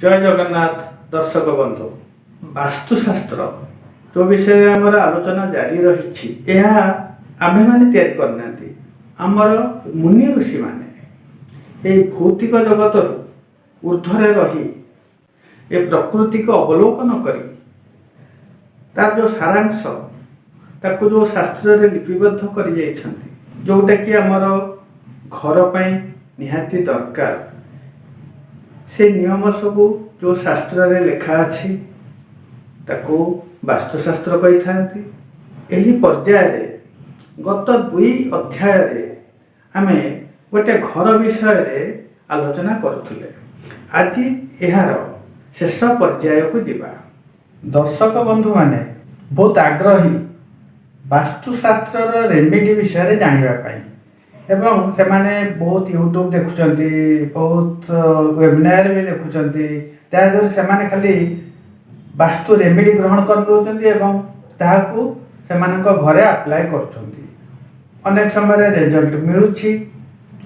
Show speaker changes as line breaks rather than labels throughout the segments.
ଜୟ ଜଗନ୍ନାଥ ଦର୍ଶକ ବନ୍ଧୁ। ବାସ୍ତୁଶାସ୍ତ୍ର ଯେଉଁ ବିଷୟରେ ଆମର ଆଲୋଚନା ଜାରି ରହିଛି, ଏହା ଆମ୍ଭେମାନେ ତିଆରି କରିନାହାନ୍ତି। ଆମର ମୁନି ଋଷିମାନେ ଏହି ଭୌତିକ ଜଗତରୁ ଉର୍ଦ୍ଧ୍ୱରେ ରହି ଏ ପ୍ରକୃତିକୁ ଅବଲୋକନ କରି ତାର ଯେଉଁ ସାରାଂଶ, ତାକୁ ଯେଉଁ ଶାସ୍ତ୍ରରେ ଲିପିବଦ୍ଧ କରିଯାଇଛନ୍ତି, ଯେଉଁଟାକି ଆମର ଘର ପାଇଁ ନିହାତି ଦରକାର, ସେ ନିୟମ ସବୁ ଯେଉଁ ଶାସ୍ତ୍ରରେ ଲେଖା ଅଛି, ତାକୁ ବାସ୍ତୁଶାସ୍ତ୍ର କହିଥାନ୍ତି। ଏହି ପର୍ଯ୍ୟାୟରେ ଗତ ଦୁଇ ଅଧ୍ୟାୟରେ ଆମେ ଗୋଟେ ଘର ବିଷୟରେ ଆଲୋଚନା କରୁଥିଲେ। ଆଜି ଏହାର ଶେଷ ପର୍ଯ୍ୟାୟକୁ ଯିବା। ଦର୍ଶକ ବନ୍ଧୁମାନେ ବହୁତ ଆଗ୍ରହୀ ବାସ୍ତୁଶାସ୍ତ୍ରର ରେମିଡି ବିଷୟରେ ଜାଣିବା ପାଇଁ ଏବଂ ସେମାନେ ବହୁତ ୟୁଟ୍ୟୁବ୍ ଦେଖୁଛନ୍ତି, ବହୁତ ୱେବିନାର ବି ଦେଖୁଛନ୍ତି। ତା ଦେହରୁ ସେମାନେ ଖାଲି ବାସ୍ତୁ ରେମିଡି ଗ୍ରହଣ କରିନେଉଛନ୍ତି ଏବଂ ତାହାକୁ ସେମାନଙ୍କ ଘରେ ଆପ୍ଲାଏ କରୁଛନ୍ତି। ଅନେକ ସମୟରେ ରେଜଲ୍ଟ ମିଳୁଛି,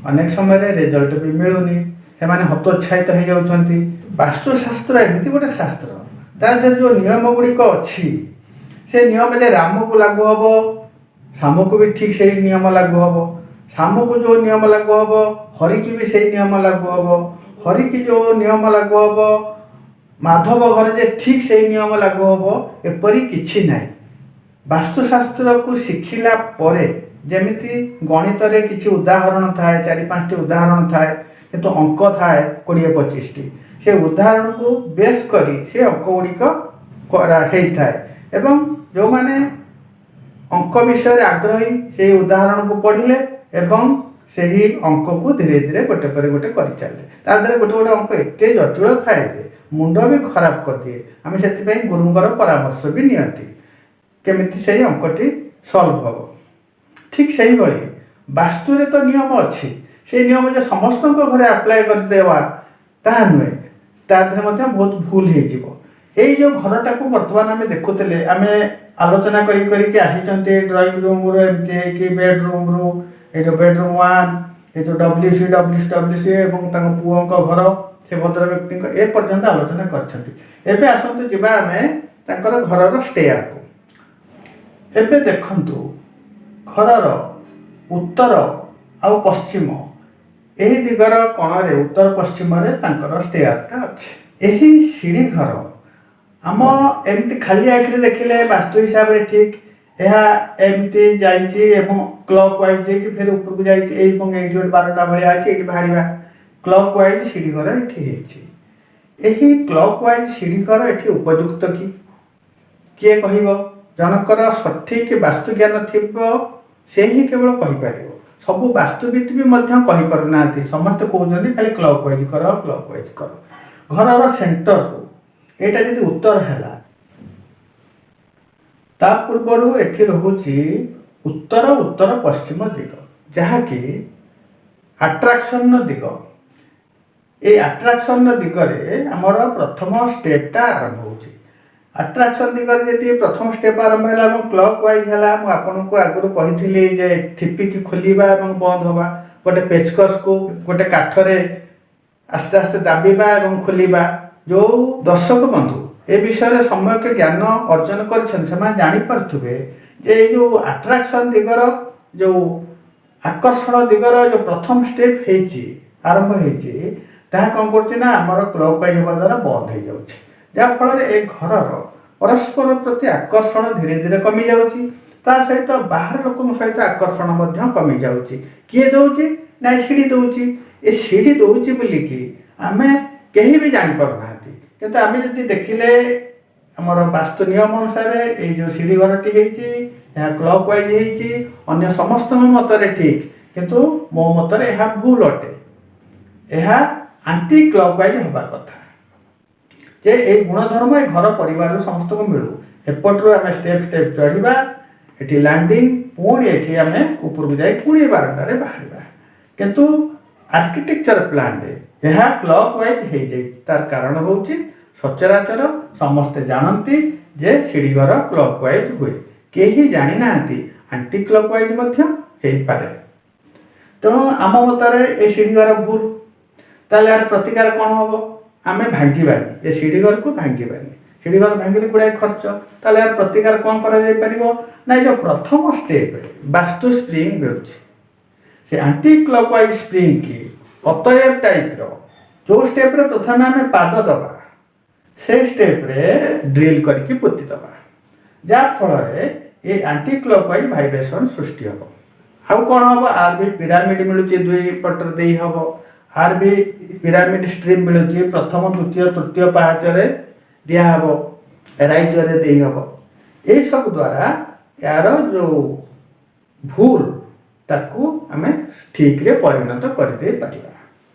ଅନେକ ସମୟରେ ରେଜଲ୍ଟ ବି ମିଳୁନି। ସେମାନେ ହତୋତ୍ସାହିତ ହେଇଯାଉଛନ୍ତି। ବାସ୍ତୁଶାସ୍ତ୍ର ଏମିତି ଗୋଟେ ଶାସ୍ତ୍ର, ତା ଦେହରେ ଯେଉଁ ନିୟମ ଗୁଡ଼ିକ ଅଛି, ସେ ନିୟମ ଯେ ରାମକୁ ଲାଗୁ ହେବ, ଶାମକୁ ବି ଠିକ୍ ସେଇ ନିୟମ ଲାଗୁ ହେବ। ଶାମକୁ ଯେଉଁ ନିୟମ ଲାଗୁ ହେବ, ହରିକି ବି ସେଇ ନିୟମ ଲାଗୁ ହେବ। ହରିକି ଯେଉଁ ନିୟମ ଲାଗୁ ହେବ, ମାଧବ ଘରେ ଯେ ଠିକ୍ ସେଇ ନିୟମ ଲାଗୁ ହେବ, ଏପରି କିଛି ନାହିଁ। ବାସ୍ତୁଶାସ୍ତ୍ରକୁ ଶିଖିଲା ପରେ ଯେମିତି ଗଣିତରେ କିଛି ଉଦାହରଣ ଥାଏ, ଚାରି ପାଞ୍ଚଟି ଉଦାହରଣ ଥାଏ, କିନ୍ତୁ ଅଙ୍କ ଥାଏ 20-25ଟି, ସେ ଉଦାହରଣକୁ ବେସ୍ କରି ସେ ଅଙ୍କ ଗୁଡ଼ିକ କରା ହେଇଥାଏ ଏବଂ ଯେଉଁମାନେ ଅଙ୍କ ବିଷୟରେ ଆଗ୍ରହୀ, ସେଇ ଉଦାହରଣକୁ ପଢ଼ିଲେ ଏବଂ ସେହି ଅଙ୍କକୁ ଧୀରେ ଧୀରେ ଗୋଟେ ପରେ ଗୋଟେ କରିଚାଲିଲେ। ତା ଦେହରେ ଗୋଟେ ଗୋଟେ ଅଙ୍କ ଏତେ ଜଟିଳ ଥାଏ ଯେ ମୁଣ୍ଡ ବି ଖରାପ କରିଦିଏ। ଆମେ ସେଥିପାଇଁ ଗୁରୁଙ୍କର ପରାମର୍ଶ ବି ନିଅନ୍ତି, କେମିତି ସେଇ ଅଙ୍କଟି ସଲ୍ଭ ହେବ। ଠିକ୍ ସେଇଭଳି ବାସ୍ତୁରେ ତ ନିୟମ ଅଛି। ସେଇ ନିୟମ ଯେ ସମସ୍ତଙ୍କ ଘରେ ଆପ୍ଲାଏ କରିଦେବା, ତାହା ନୁହେଁ। ତା ଦେହରେ ମଧ୍ୟ ବହୁତ ଭୁଲ ହେଇଯିବ। ଏଇ ଯେଉଁ ଘରଟାକୁ ବର୍ତ୍ତମାନ ଆମେ ଦେଖୁଥିଲେ, ଆମେ ଆଲୋଚନା କରି କରିକି ଆସିଛନ୍ତି, ଡ୍ରଇଂ ରୁମ୍ରୁ ଏମିତି ହେଇକି ବେଡ଼ରୁମ୍ରୁ, ଏଇ ଯେଉଁ ବେଡ଼ରୁମ୍ 1, ଏ ଯେଉଁ WC, WC, WC ଏବଂ ତାଙ୍କ ପୁଅଙ୍କ ଘର, ସେ ଭଦ୍ର ବ୍ୟକ୍ତିଙ୍କ, ଏ ପର୍ଯ୍ୟନ୍ତ ଆଲୋଚନା କରିଛନ୍ତି। ଏବେ ଆସନ୍ତୁ ଯିବା ଆମେ ତାଙ୍କର ଘରର ଷ୍ଟେୟାରକୁ। ଏବେ ଦେଖନ୍ତୁ, ଘରର ଉତ୍ତର ଆଉ ପଶ୍ଚିମ ଏହି ଦିଗର କୋଣରେ, ଉତ୍ତର ପଶ୍ଚିମରେ ତାଙ୍କର ଷ୍ଟେୟାରଟା ଅଛି। ଏହି ସିଢ଼ି ଘର ଆମ ଏମିତି ଖାଲି ଆଖିରେ ଦେଖିଲେ ବାସ୍ତୁ ହିସାବରେ ଠିକ୍, ଏହା ଏମିତି ଯାଇଛି ଏବଂ କ୍ଲକ୍ ୱାଇଜ୍ ଯାଇକି ଫେର ଉପରକୁ ଯାଇଛି ଏବଂ ଏଇଠି ଗୋଟେ ବାରଣ୍ଡା ଭଳିଆ ଅଛି, ଏଇଠି ବାହାରିବା। କ୍ଲକ୍ ୱାଇଜ୍ ସିଢ଼ି ଘର ଏଠି ହେଇଛି। ଏହି କ୍ଲକ୍ ୱାଇଜ୍ ସିଢ଼ି ଘର ଏଠି ଉପଯୁକ୍ତ କି? କିଏ କହିବ? ଜଣଙ୍କର ସଠିକ୍ ବାସ୍ତୁ ଜ୍ଞାନ ଥିବ, ସେ ହିଁ କେବଳ କହିପାରିବ। ସବୁ ବାସ୍ତୁବିତ୍ ବି ମଧ୍ୟ କହିପାରୁନାହାନ୍ତି। ସମସ୍ତେ କହୁଛନ୍ତି ଖାଲି କ୍ଲକ୍ ୱାଇଜ୍ କର, କ୍ଲକ୍ ୱାଇଜ୍ କର। ଘରର ସେଣ୍ଟରରୁ ଏଇଟା ଯଦି ଉତ୍ତର ହେଲା, ତା ପୂର୍ବରୁ ଏଠି ରହୁଛି ଉତ୍ତର, ଉତ୍ତର ପଶ୍ଚିମ ଦିଗ, ଯାହାକି ଆଟ୍ରାକ୍ସନର ଦିଗ। ଏଇ ଆଟ୍ରାକ୍ସନର ଦିଗରେ ଆମର ପ୍ରଥମ ଷ୍ଟେପଟା ଆରମ୍ଭ ହେଉଛି। ଆଟ୍ରାକ୍ସନ୍ ଦିଗରେ ଯଦି ପ୍ରଥମ ଷ୍ଟେପ୍ ଆରମ୍ଭ ହେଲା ଏବଂ କ୍ଲକ୍ ୱାଇଜ୍ ହେଲା, ମୁଁ ଆପଣଙ୍କୁ ଆଗରୁ କହିଥିଲି ଯେ ଠିପିକି ଖୋଲିବା ଏବଂ ବନ୍ଦ ହେବା, ଗୋଟେ ପେଚକସକୁ ଗୋଟେ କାଠରେ ଆସ୍ତେ ଆସ୍ତେ ଦାବିବା ଏବଂ ଖୋଲିବା। ଯେଉଁ ଦର୍ଶକ ବନ୍ଧୁ ଏ ବିଷୟରେ ସମ୍ୟକ ଜ୍ଞାନ ଅର୍ଜନ କରିଛନ୍ତି, ସେମାନେ ଜାଣିପାରୁଥିବେ ଯେ ଏଇ ଯେଉଁ ଆଟ୍ରାକ୍ସନ୍ ଦିଗର, ଯେଉଁ ଆକର୍ଷଣ ଦିଗର ଯେଉଁ ପ୍ରଥମ ଷ୍ଟେପ୍ ହେଇଛି, ଆରମ୍ଭ ହେଇଛି, ତାହା କ'ଣ କରୁଛି ନା ଆମର କ୍ଲକ୍ ୱାଇଜ୍ ହେବା ଦ୍ୱାରା ବନ୍ଦ ହେଇଯାଉଛି, ଯାହାଫଳରେ ଏ ଘରର ପରସ୍ପର ପ୍ରତି ଆକର୍ଷଣ ଧୀରେ ଧୀରେ କମିଯାଉଛି। ତା ସହିତ ବାହାର ଲୋକଙ୍କ ସହିତ ଆକର୍ଷଣ ମଧ୍ୟ କମିଯାଉଛି। କିଏ ଦେଉଛି ନା ଏ ସିଢ଼ି ଦେଉଛି। ଏ ସିଢ଼ି ଦେଉଛି ବୋଲିକି ଆମେ କେହି ବି ଜାଣିପାରୁନାହାନ୍ତି। କିନ୍ତୁ ଆମେ ଯଦି ଦେଖିଲେ, ଆମର ବାସ୍ତୁ ନିୟମ ଅନୁସାରେ ଏଇ ଯେଉଁ ସିଢ଼ି ଘରଟି ହେଇଛି, ଏହା କ୍ଲକ୍ ୱାଇଜ୍ ହେଇଛି। ଅନ୍ୟ ସମସ୍ତଙ୍କ ମତରେ ଠିକ୍, କିନ୍ତୁ ମୋ ମତରେ ଏହା ଭୁଲ ଅଟେ। ଏହା ଆଣ୍ଟି କ୍ଲକ୍ ୱାଇଜ୍ ହେବା କଥା ଯେ ଏଇ ଗୁଣଧର୍ମ ଏ ଘର ପରିବାରରୁ ସମସ୍ତଙ୍କୁ ମିଳୁ। ଏପଟରୁ ଆମେ ଷ୍ଟେପ୍ ଷ୍ଟେପ୍ ଚଢ଼ିବା, ଏଠି ଲ୍ୟାଣ୍ଡିଂ, ପୁଣି ଏଠି ଆମେ ଉପରକୁ ଯାଇ ପୁଣି ଏ ବାରଣ୍ଡାରେ ବାହାରିବା। କିନ୍ତୁ ଆର୍କିଟେକ୍ଚର ପ୍ଲାନ୍ରେ ଏହା କ୍ଲକ୍ ୱାଇଜ୍ ହେଇଯାଇଛି। ତାର କାରଣ ହେଉଛି, ସଚରାଚର ସମସ୍ତେ ଜାଣନ୍ତି ଯେ ସିଢ଼ି ଘର କ୍ଲକ୍ ୱାଇଜ୍ ହୁଏ। କେହି ଜାଣିନାହାନ୍ତି ଆଣ୍ଟି କ୍ଲକ୍ ୱାଇଜ୍ ମଧ୍ୟ ହେଇପାରେ। ତେଣୁ ଆମ ମତରେ ଏ ସିଢ଼ି ଘର ଭୁଲ। ତାହେଲେ ଏହାର ପ୍ରତିକାର କ'ଣ ହେବ? ଆମେ ଭାଙ୍ଗିବାନି, ଏ ସିଢ଼ି ଘରକୁ ଭାଙ୍ଗିବାନି। ସିଢ଼ି ଘର ଭାଙ୍ଗିଲେ ଗୁଡ଼ାଏ ଖର୍ଚ୍ଚ। ତାହେଲେ ଏହାର ପ୍ରତିକାର କ'ଣ କରାଯାଇପାରିବ ନା, ଏ ଯେଉଁ ପ୍ରଥମ ଷ୍ଟେପ୍ରେ ବାସ୍ତୁ ସ୍ପ୍ରିଙ୍ଗ ମିଳୁଛି, ସେ ଆଣ୍ଟି କ୍ଲକ୍ ୱାଇଜ୍ ସ୍ପ୍ରିଙ୍ଗ କି ଅତଏବ ଟାଇପ୍ର, ଯେଉଁ ଷ୍ଟେପ୍ରେ ପ୍ରଥମେ ଆମେ ପାଦ ଦେବା, ସେ ଷ୍ଟେପ୍ରେ ଡ୍ରିଲ୍ କରିକି ପୋତି ଦେବା, ଯାହାଫଳରେ ଏ ଆଣ୍ଟି କ୍ଲକ୍ ୱାଇଜ୍ ଭାଇବ୍ରେସନ୍ ସୃଷ୍ଟି ହେବ। ଆଉ କ'ଣ ହେବ? ଆର୍ ବି ପିରାମିଡ଼ ମିଳୁଛି, ଦୁଇ ପଟରେ ଦେଇ ହେବ। ଆର୍ ବି ପିରାମିଡ଼ ଷ୍ଟ୍ରିପ୍ ମିଳୁଛି, ପ୍ରଥମ, ଦ୍ୱିତୀୟ, ତୃତୀୟ ପାହାଚରେ ଦିଆହେବ, ରାଇଜରରେ ଦେଇହେବ। ଏଇସବୁ ଦ୍ୱାରା ଏହାର ଯେଉଁ ଭୁଲ, ତାକୁ ଆମେ ଠିକରେ ପରିଣତ କରିଦେଇ ପାରିବା।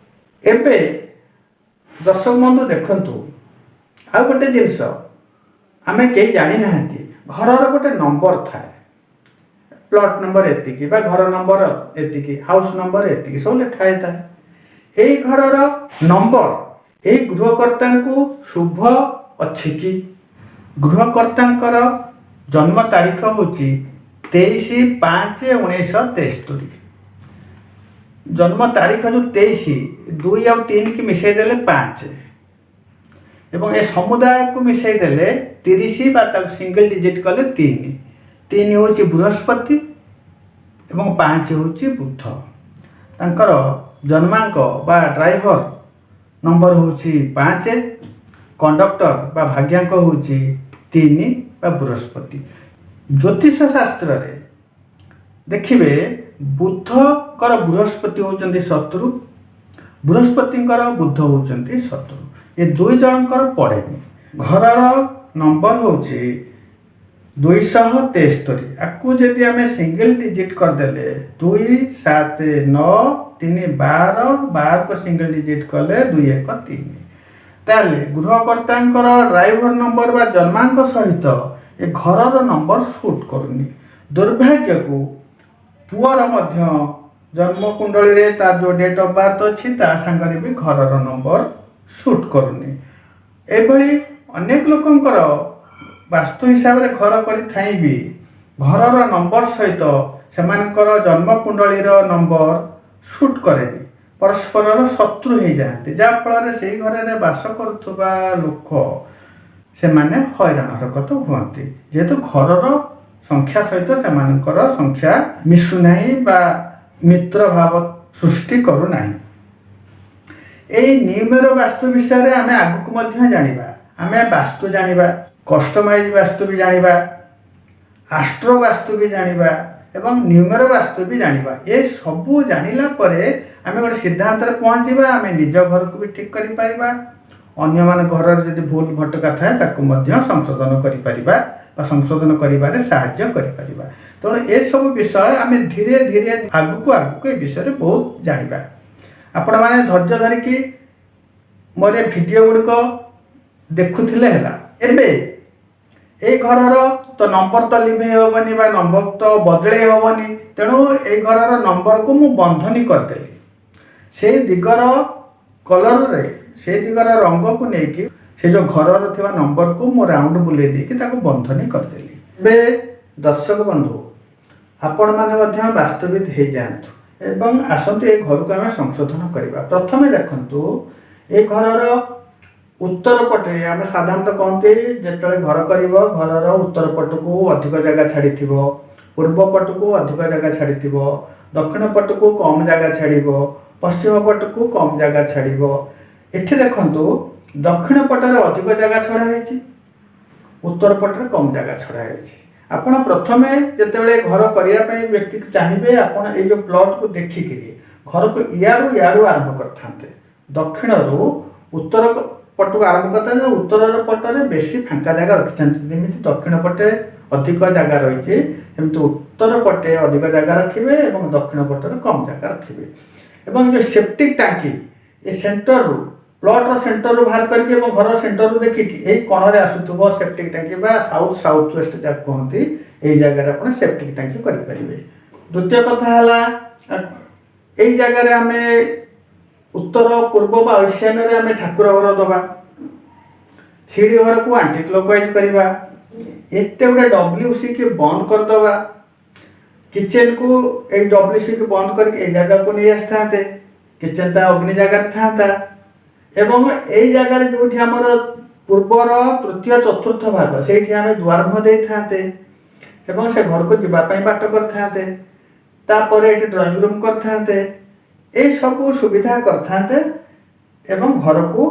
ଏବେ ଦର୍ଶକ ବନ୍ଧୁ, ଦେଖନ୍ତୁ, ଆଉ ଗୋଟେ ଜିନିଷ ଆମେ କେହି ଜାଣିନାହାନ୍ତି। ଘରର ଗୋଟେ ନମ୍ବର ଥାଏ, ପ୍ଲଟ୍ ନମ୍ବର ଏତିକି ବା ଘର ନମ୍ବର ଏତିକି, ହାଉସ୍ ନମ୍ବର ଏତିକି, ସବୁ ଲେଖା ହେଇଥାଏ। ଏଇ ଘରର ନମ୍ବର ଏଇ ଗୃହକର୍ତ୍ତାଙ୍କୁ ଶୁଭ ଅଛି କି? ଗୃହକର୍ତ୍ତାଙ୍କର ଜନ୍ମ ତାରିଖ ହେଉଛି 23/5/1973। ଜନ୍ମ ତାରିଖ ଯେଉଁ 23, 2 ଆଉ 3କି ମିଶାଇ ଦେଲେ 5 ଏବଂ ଏ ସମୁଦାୟକୁ ମିଶାଇ ଦେଲେ 30 ବା ତାକୁ ସିଙ୍ଗଲ ଡିଜିଟ୍ କଲେ 3। 3 ହେଉଛି ବୃହସ୍ପତି ଏବଂ 5 ହେଉଛି ବୁଧ। ତାଙ୍କର ଜନ୍ମାଙ୍କ ବା ଡ୍ରାଇଭର ନମ୍ବର ହେଉଛି 5, କଣ୍ଡକ୍ଟର ବା ଭାଗ୍ୟାଙ୍କ ହେଉଛି 3 ବା ବୃହସ୍ପତି। ଜ୍ୟୋତିଷ ଶାସ୍ତ୍ରରେ ଦେଖିବେ, ବୁଧଙ୍କର ବୃହସ୍ପତି ହେଉଛନ୍ତି ଶତ୍ରୁ, ବୃହସ୍ପତିଙ୍କର ବୁଧ ହେଉଛନ୍ତି ଶତ୍ରୁ। ଏ ଦୁଇ ଜଣଙ୍କର ପଡ଼େନି। ଘରର ନମ୍ବର ହେଉଛି 273। ଆକୁ ଯଦି ଆମେ ସିଙ୍ଗଲ ଡିଜିଟ୍ କରିଦେଲେ 2, 7, 9, 3, 12, 12କୁ ସିଙ୍ଗଲ ଡିଜିଟ୍ କଲେ 2, 1, 3। ତାହେଲେ ଗୃହକର୍ତ୍ତାଙ୍କର ଡ୍ରାଇଭର ନମ୍ବର ବା ଜନ୍ମାଙ୍କ ସହିତ ଏ ଘରର ନମ୍ବର ସୁଟ୍ କରୁନି। ଦୁର୍ଭାଗ୍ୟକୁ ପୁଅର ମଧ୍ୟ ଜନ୍ମକୁଣ୍ଡଳୀରେ ତାର ଯେଉଁ ଡେଟ୍ ଅଫ୍ ବାର୍ଥ ଅଛି, ତା ସାଙ୍ଗରେ ବି ଘରର ନମ୍ବର ସୁଟ୍ କରୁନି। ଏଭଳି ଅନେକ ଲୋକଙ୍କର ବାସ୍ତୁ ହିସାବରେ ଘର କରିଥାଇ ବି ଘରର ନମ୍ବର ସହିତ ସେମାନଙ୍କର ଜନ୍ମକୁଣ୍ଡଳୀର ନମ୍ବର ସୁଟ୍ କରେନି, ପରସ୍ପରର ଶତ୍ରୁ ହେଇଯାଆନ୍ତି, ଯାହାଫଳରେ ସେଇ ଘରରେ ବାସ କରୁଥିବା ଲୋକ ସେମାନେ ହଇରାଣ ହରକତ ହୁଅନ୍ତି, ଯେହେତୁ ଘରର ସଂଖ୍ୟା ସହିତ ସେମାନଙ୍କର ସଂଖ୍ୟା ମିଶୁନାହିଁ ବା ମିତ୍ର ଭାବ ସୃଷ୍ଟି କରୁନାହିଁ। ଏଇ ନିୟମର ବାସ୍ତୁ ବିଷୟରେ ଆମେ ଆଗକୁ ମଧ୍ୟ ଜାଣିବା। ଆମେ ବାସ୍ତୁ ଜାଣିବା, କଷ୍ଟମାଇଜ ବାସ୍ତୁ ବି ଜାଣିବା, ଆଷ୍ଟ୍ରୋ ବାସ୍ତୁ ବି ଜାଣିବା ଏବଂ ନ୍ୟୁମେରୋ ବାସ୍ତୁ ବି ଜାଣିବା। ଏ ସବୁ ଜାଣିଲା ପରେ ଆମେ ଗୋଟେ ସିଦ୍ଧାନ୍ତରେ ପହଞ୍ଚିବା। ଆମେ ନିଜ ଘରକୁ ବି ଠିକ୍ କରିପାରିବା, ଅନ୍ୟମାନଙ୍କ ଘରରେ ଯଦି ଭୁଲ ଭଟକା ଥାଏ, ତାକୁ ମଧ୍ୟ ସଂଶୋଧନ କରିପାରିବା ବା ସଂଶୋଧନ କରିବାରେ ସାହାଯ୍ୟ କରିପାରିବା। ତେଣୁ ଏସବୁ ବିଷୟ ଆମେ ଧୀରେ ଧୀରେ ଆଗକୁ ଆଗକୁ ଏ ବିଷୟରେ ବହୁତ ଜାଣିବା। ଆପଣମାନେ ଧୈର୍ଯ୍ୟ ଧରିକି ମୋର ଏ ଭିଡ଼ିଓ ଗୁଡ଼ିକ ଦେଖୁଥିଲେ ହେଲା। ଏବେ ଏଇ ଘରର ତ ନମ୍ବର ତ ଲିଭେଇ ହେବନି ବା ନମ୍ବର ତ ବଦଳେଇ ହେବନି। ତେଣୁ ଏଇ ଘରର ନମ୍ବରକୁ ମୁଁ ବନ୍ଧନୀ କରିଦେଲି। ସେଇ ଦିଗର କଲରରେ, ସେଇ ଦିଗର ରଙ୍ଗକୁ ନେଇକି ସେ ଯେଉଁ ଘରର ଥିବା ନମ୍ବରକୁ ମୁଁ ରାଉଣ୍ଡ ବୁଲେଇ ଦେଇକି ତାକୁ ବନ୍ଧନୀ କରିଦେଲି। ଏବେ ଦର୍ଶକ ବନ୍ଧୁ, ଆପଣମାନେ ମଧ୍ୟ ବାସ୍ତୁବିତ୍ ହେଇଯାଆନ୍ତୁ ଏବଂ ଆସନ୍ତୁ, ଏ ଘରକୁ ଆମେ ସଂଶୋଧନ କରିବା। ପ୍ରଥମେ ଦେଖନ୍ତୁ, ଏ ଘରର ଉତ୍ତର ପଟେ ଆମେ ସାଧାରଣତଃ କହନ୍ତି, ଯେତେବେଳେ ଘର କରିବ, ଘରର ଉତ୍ତର ପଟକୁ ଅଧିକ ଜାଗା ଛାଡ଼ିଥିବ, ପୂର୍ବ ପଟକୁ ଅଧିକ ଜାଗା ଛାଡ଼ିଥିବ, ଦକ୍ଷିଣ ପଟକୁ କମ୍ ଜାଗା ଛାଡ଼ିବ, ପଶ୍ଚିମ ପଟକୁ କମ୍ ଜାଗା ଛାଡ଼ିବ। ଏଠି ଦେଖନ୍ତୁ, ଦକ୍ଷିଣ ପଟରେ ଅଧିକ ଜାଗା ଛଡ଼ା ହେଇଛି, ଉତ୍ତର ପଟରେ କମ୍ ଜାଗା ଛଡ଼ା ହେଇଛି। ଆପଣ ପ୍ରଥମେ ଯେତେବେଳେ ଘର କରିବା ପାଇଁ ବ୍ୟକ୍ତି ଚାହିଁବେ, ଆପଣ ଏଇ ଯେଉଁ ପ୍ଲଟ୍କୁ ଦେଖିକିରି ଘରକୁ ଇଆଡ଼ୁ ଇଆଡ଼ୁ ଆରମ୍ଭ କରିଥାନ୍ତେ। ଦକ୍ଷିଣରୁ ଉତ୍ତର ପଟକୁ ଆରମ୍ଭ କରିଥାନ୍ତେ। ଉତ୍ତରର ପଟରେ ବେଶୀ ଫାଙ୍କା ଜାଗା ରଖିଛନ୍ତି। ଯେମିତି ଦକ୍ଷିଣ ପଟେ ଅଧିକ ଜାଗା ରହିଛି, ସେମିତି ଉତ୍ତର ପଟେ ଅଧିକ ଜାଗା ରଖିବେ ଏବଂ ଦକ୍ଷିଣ ପଟରେ କମ୍ ଜାଗା ରଖିବେ। ଏବଂ ଏ ଯେଉଁ ସେପ୍ଟିକ୍ ଟାଙ୍କି, ଏ ସେଣ୍ଟରରୁ, ପ୍ଲଟ୍ର ସେଣ୍ଟରରୁ ବାହାର କରିକି ଏବଂ ଘର ସେଣ୍ଟରରୁ ଦେଖିକି ଏଇ କଣରେ ଆସୁଥିବ ସେପ୍ଟିକ୍ ଟାଙ୍କି ବା ସାଉଥ୍ ସାଉଥ୍ ୱେଷ୍ଟ ଯାକୁ କୁହନ୍ତି, ଏଇ ଜାଗାରେ ଆପଣ ସେପ୍ଟିକ୍ ଟାଙ୍କି କରିପାରିବେ। ଦ୍ୱିତୀୟ କଥା ହେଲା, ଏଇ ଜାଗାରେ ଆମେ ଉତ୍ତର, ପୂର୍ବ ବା ଐଶାନ୍ୟରେ ଆମେ ଠାକୁର ଘର ଦେବା। ସିଢ଼ି ଘରକୁ ଆଣ୍ଟି କ୍ଲକ୍ କରିବା। ଏତେ ଗୁଡ଼େ ଡବ୍ଲ୍ୟୁ ସି କି ବନ୍ଦ କରିଦେବା। କିଚେନକୁ ଏଇ ଡବ୍ଲ୍ୟୁ ସି କି ବନ୍ଦ କରିକି ଏଇ ଜାଗାକୁ ନେଇ ଆସିଥାନ୍ତେ। କିଚେନ ତା ଅଗ୍ନି ଜାଗାରେ ଥାନ୍ତା। ଏବଂ ଏଇ ଜାଗାରେ ଯେଉଁଠି ଆମର ପୂର୍ବର ତୃତୀୟ ଚତୁର୍ଥ ଭାଗ, ସେଇଠି ଆମେ ଦୁଆର ମୁହଁ ଦେଇଥାନ୍ତେ ଏବଂ ସେ ଘରକୁ ଯିବା ପାଇଁ ବାଟ କରିଥାନ୍ତେ। ତାପରେ ଏଠି ଡ୍ରଇଂ ରୁମ୍ କରିଥାନ୍ତେ। ଏଇସବୁ ସୁବିଧା କରିଥାନ୍ତେ ଏବଂ ଘରକୁ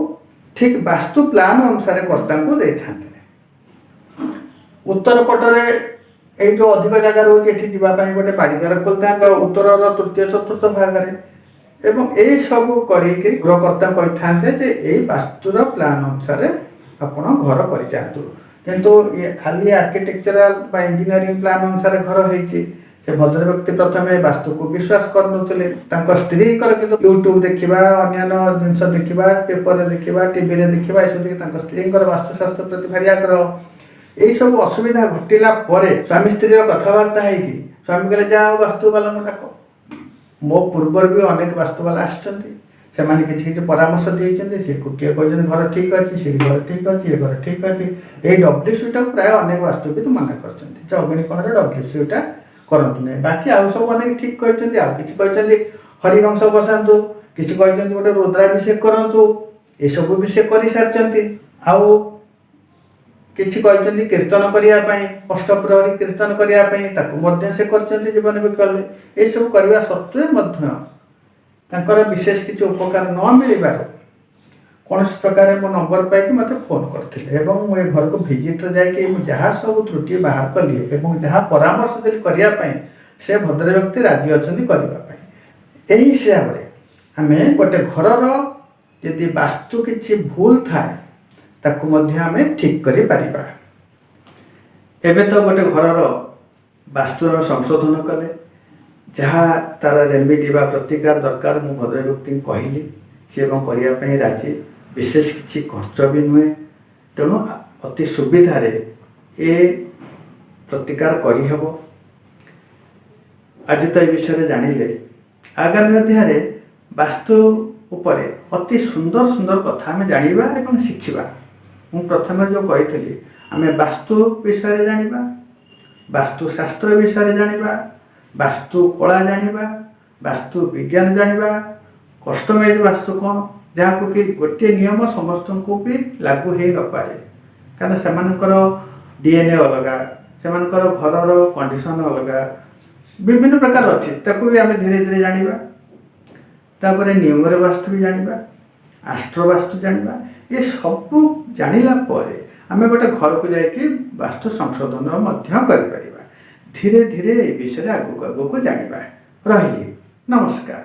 ଠିକ୍ ବାସ୍ତୁ ପ୍ଲାନ୍ ଅନୁସାରେ କର୍ତ୍ତାଙ୍କୁ ଦେଇଥାନ୍ତେ। ଉତ୍ତର ପଟରେ ଏଇ ଯେଉଁ ଅଧିକ ଜାଗା ରହୁଛି, ଏଠି ଯିବା ପାଇଁ ଗୋଟେ ବାଡ଼ି ଦ୍ୱାର ଖୋଲିଥାନ୍ତେ ଉତ୍ତରର ତୃତୀୟ ଚତୁର୍ଥ ଭାଗରେ। ଏବଂ ଏଇସବୁ କରିକି ଗୃହକର୍ତ୍ତା କହିଥାନ୍ତେ ଯେ ଏଇ ବାସ୍ତୁର ପ୍ଲାନ୍ ଅନୁସାରେ ଆପଣ ଘର କରିଯାଆନ୍ତୁ। କିନ୍ତୁ ଇଏ ଖାଲି ଆର୍କିଟେକ୍ଚରାଲ ବା ଇଞ୍ଜିନିୟରିଂ ପ୍ଲାନ୍ ଅନୁସାରେ ଘର ହେଇଛି। ସେ ଭଦ୍ର ବ୍ୟକ୍ତି ପ୍ରଥମେ ବାସ୍ତୁକୁ ବିଶ୍ୱାସ କରୁନଥିଲେ। ତାଙ୍କ ସ୍ତ୍ରୀଙ୍କର କିନ୍ତୁ ୟୁଟ୍ୟୁବ ଦେଖିବା, ଅନ୍ୟାନ୍ୟ ଜିନିଷ ଦେଖିବା, ପେପରରେ ଦେଖିବା, ଟିଭିରେ ଦେଖିବା, ଏସବୁ ଦେଖି ତାଙ୍କ ସ୍ତ୍ରୀଙ୍କର ବାସ୍ତୁଶାସ୍ତ୍ର ପ୍ରତି ଭାରି ଆଗ୍ରହ। ଏଇସବୁ ଅସୁବିଧା ଘଟିଲା ପରେ ସ୍ୱାମୀ ସ୍ତ୍ରୀର କଥାବାର୍ତ୍ତା ହେଇକି ସ୍ୱାମୀ କହିଲେ, ଯାହା ହଉ, ବାସ୍ତୁବାଲାଙ୍କୁ ଡାକ। ମୋ ପୂର୍ବରୁ ବି ଅନେକ ବାସ୍ତୁବାଲା ଆସିଛନ୍ତି, ସେମାନେ କିଛି କିଛି ପରାମର୍ଶ ଦେଇଛନ୍ତି। ସେ କିଏ କହିଛନ୍ତି ଘର ଠିକ୍ ଅଛି, ସେ ଘର ଠିକ୍ ଅଛି, ଏ ଘର ଠିକ୍ ଅଛି। ଏଇ ଡବ୍ଲ୍ୟୁସିଟାକୁ ପ୍ରାୟ ଅନେକ ବାସ୍ତୁବିତ ମନା କରିଛନ୍ତି ଯେ ଅଗ୍ନିକୋଣରେ ଡବ୍ଲ୍ୟୁସିଟା କରନ୍ତୁ ନାହିଁ। ବାକି ଆଉ ସବୁ ଅନେକ ଠିକ୍ କହିଛନ୍ତି। ଆଉ କିଛି କହିଛନ୍ତି ହରିବଂଶ ବସାନ୍ତୁ, କିଛି କହିଛନ୍ତି ଗୋଟେ ରୁଦ୍ରାଭିଷେକ କରନ୍ତୁ। ଏସବୁ ବି ସେ କରିସାରିଛନ୍ତି। ଆଉ କିଛି କହିଛନ୍ତି କୀର୍ତ୍ତନ କରିବା ପାଇଁ, ଅଷ୍ଟପ୍ରହରୀ କୀର୍ତ୍ତନ କରିବା ପାଇଁ, ତାକୁ ମଧ୍ୟ ସେ କରିଛନ୍ତି ଜୀବନ ବିକଳରେ। ଏସବୁ କରିବା ସତ୍ତ୍ୱେ ମଧ୍ୟ ତାଙ୍କର ବିଶେଷ କିଛି ଉପକାର ନ ମିଳିବାରୁ କୌଣସି ପ୍ରକାରେ ମୋ ନମ୍ବର ପାଇକି ମୋତେ ଫୋନ୍ କରିଥିଲେ ଏବଂ ମୁଁ ଏ ଘରକୁ ଭିଜିଟ୍ରେ ଯାଇକି ମୁଁ ଯାହା ସବୁ ତ୍ରୁଟି ବାହାର କଲି ଏବଂ ଯାହା ପରାମର୍ଶ ଦେଲି କରିବା ପାଇଁ, ସେ ଭଦ୍ରବ୍ୟକ୍ତି ରାଜି ଅଛନ୍ତି କରିବା ପାଇଁ। ଏହି ହିସାବରେ ଆମେ ଗୋଟେ ଘରର ଯଦି ବାସ୍ତୁ କିଛି ଭୁଲ ଥାଏ, ତାକୁ ମଧ୍ୟ ଆମେ ଠିକ୍ କରିପାରିବା। ଏବେ ତ ଗୋଟେ ଘରର ବାସ୍ତୁର ସଂଶୋଧନ କଲେ, ଯାହା ତାର ରେମିଡି ବା ପ୍ରତିକାର ଦରକାର, ମୁଁ ଭଦ୍ରବ୍ୟକ୍ତିଙ୍କୁ କହିଲି। ସେ ଏବଂ କରିବା ପାଇଁ ରାଜି। ବିଶେଷ କିଛି ଖର୍ଚ୍ଚ ବି ନୁହେଁ, ତେଣୁ ଅତି ସୁବିଧାରେ ଏ ପ୍ରତିକାର କରିହେବ। ଆଜି ତ ଏ ବିଷୟରେ ଜାଣିଲେ। ଆଗାମୀ ଅଧ୍ୟାୟରେ ବାସ୍ତୁ ଉପରେ ଅତି ସୁନ୍ଦର ସୁନ୍ଦର କଥା ଆମେ ଜାଣିବା ଏବଂ ଶିଖିବା। ମୁଁ ପ୍ରଥମେ ଯେଉଁ କହିଥିଲି, ଆମେ ବାସ୍ତୁ ବିଷୟରେ ଜାଣିବା, ବାସ୍ତୁଶାସ୍ତ୍ର ବିଷୟରେ ଜାଣିବା, ବାସ୍ତୁ କଳା ଜାଣିବା, ବାସ୍ତୁ ବିଜ୍ଞାନ ଜାଣିବା, କଷ୍ଟମାଇଜ ବାସ୍ତୁ କ'ଣ, ଯାହାକୁ କି ଗୋଟିଏ ନିୟମ ସମସ୍ତଙ୍କୁ ବି ଲାଗୁ ହେଇ ନପାରେ, କାରଣ ସେମାନଙ୍କର ଡିଏନ୍ଏ ଅଲଗା, ସେମାନଙ୍କର ଘରର କଣ୍ଡିସନ୍ ଅଲଗା, ବିଭିନ୍ନ ପ୍ରକାର ଅଛି। ତାକୁ ବି ଆମେ ଧୀରେ ଧୀରେ ଜାଣିବା। ତାପରେ ନିୟମର ବାସ୍ତୁ ବି ଜାଣିବା, ଆଷ୍ଟ୍ରୋ ବାସ୍ତୁ ଜାଣିବା। ଏ ସବୁ ଜାଣିଲା ପରେ ଆମେ ଗୋଟେ ଘରକୁ ଯାଇକି ବାସ୍ତୁ ସଂଶୋଧନ ମଧ୍ୟ କରିପାରିବା। ଧୀରେ ଧୀରେ ଏ ବିଷୟରେ ଆଗକୁ ଆଗକୁ ଜାଣିବା। ରହିଲି, ନମସ୍କାର।